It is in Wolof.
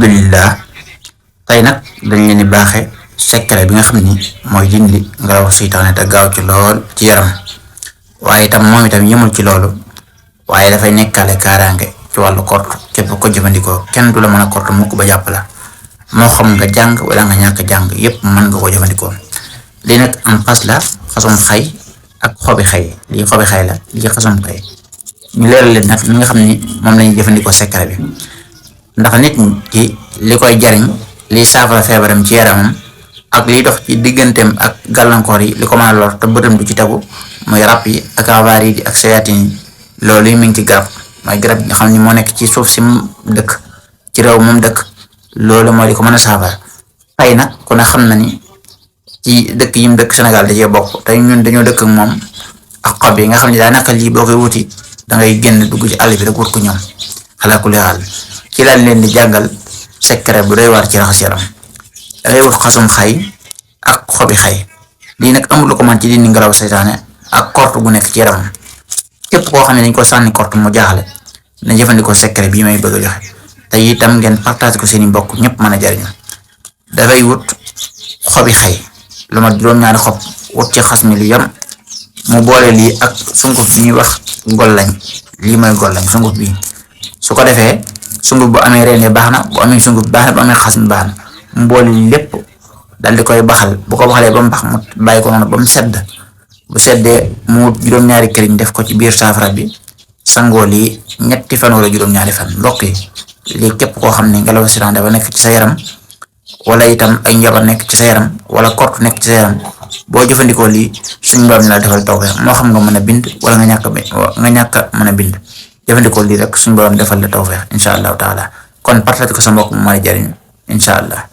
alhamdulillah tey nag dañ leen di baaxe secret bi nga xam ni mooy dindi ngelaw saytaane te gaaw ci lool ci yaram waaye itam moom itam yemul ci loolu waaye dafay nekkaale kaaraange ci wàllu kort képp ko jëfandikoo kenn du la mën a kort mukk ba jàpp la moo xam nga jàng wala nga ñàkk jàng yépp mën nga ko jëfandikoo. lii nag am xas la xasum xay ak xobi xay lii xobi xay la lii xasum xay ñu leeral leen nag ñi nga xam ni moom lañuy jëfandikoo secret bi ndax nit ki li koy jariñ liy saafara feebaram ci yaramam ak liy dox ci digganteem ak gàllankoor yi li ko mën a lor te bëtam du ci tegu muy rab yi ak avaar yi ak saytaane yi loolu yi mi ngi ci garab mooy garab nga xam ni moo nekk ci suuf si mu dëkk ci réew moom dëkk loolu mooy li ko mën a saafara. xay nag ku ne xam na ni ci dëkk yi mu dëkk Sénégal da cee bokk te ñun dañoo dëkk ak moom ak xob yi nga xam ne daanaka lii boo koy wuti dangay génn dugg ci àll bi rek wut ko ñoom xalaa ku leexal ci lañ leen di jàngal secret bu doy waar ci raxas yaram dangay wut xasum xay ak xobi xay lii nag amul lu ko mën ci dindi ngelaw saytaane ak kort gu nekk ci yaramam képp koo xam ne dañ ko sànni kort mu jaaxle na jëfandikoo secret bii may bëgg a joxe te itam ngeen partage ko seeni mbokk ñëpp mën a jariñu. dafay wut xobi xay lu mat juróom-ñaari xob wut ci xas mi lu yam mu boole lii ak sunguf bi ñuy wax gollañ lii mooy gollañ sunguf bi su ko defee sunguf bu amee reen baax na bu amee sunguf baax na bu amee xas mi baax na mu boole lépp dal di koy baxal bu ko baxalee ba mu bax mu bàyyi ko noonu ba mu sedd bu seddee mu wut juróom-ñaari këriñ def ko ci biir saafara bi sangoo lii ñetti fan wala juróom-ñaari fan mbokk yi lii képp koo xam ne ngelaw saytaane dafa nekk ci sa yaram wala itam ay njabar nekk ci sa yaram wala kort nekk ci sa yaram boo jëfandikoo lii suñ borom la defal tawfeex moo xam nga mën a bind wala nga ñàkk mën a bind jëfandikoo lii rek suñ borom defal la tawfeex incha allahu taala kon partage ko sa mbokk mu mën a jariñ incha allah.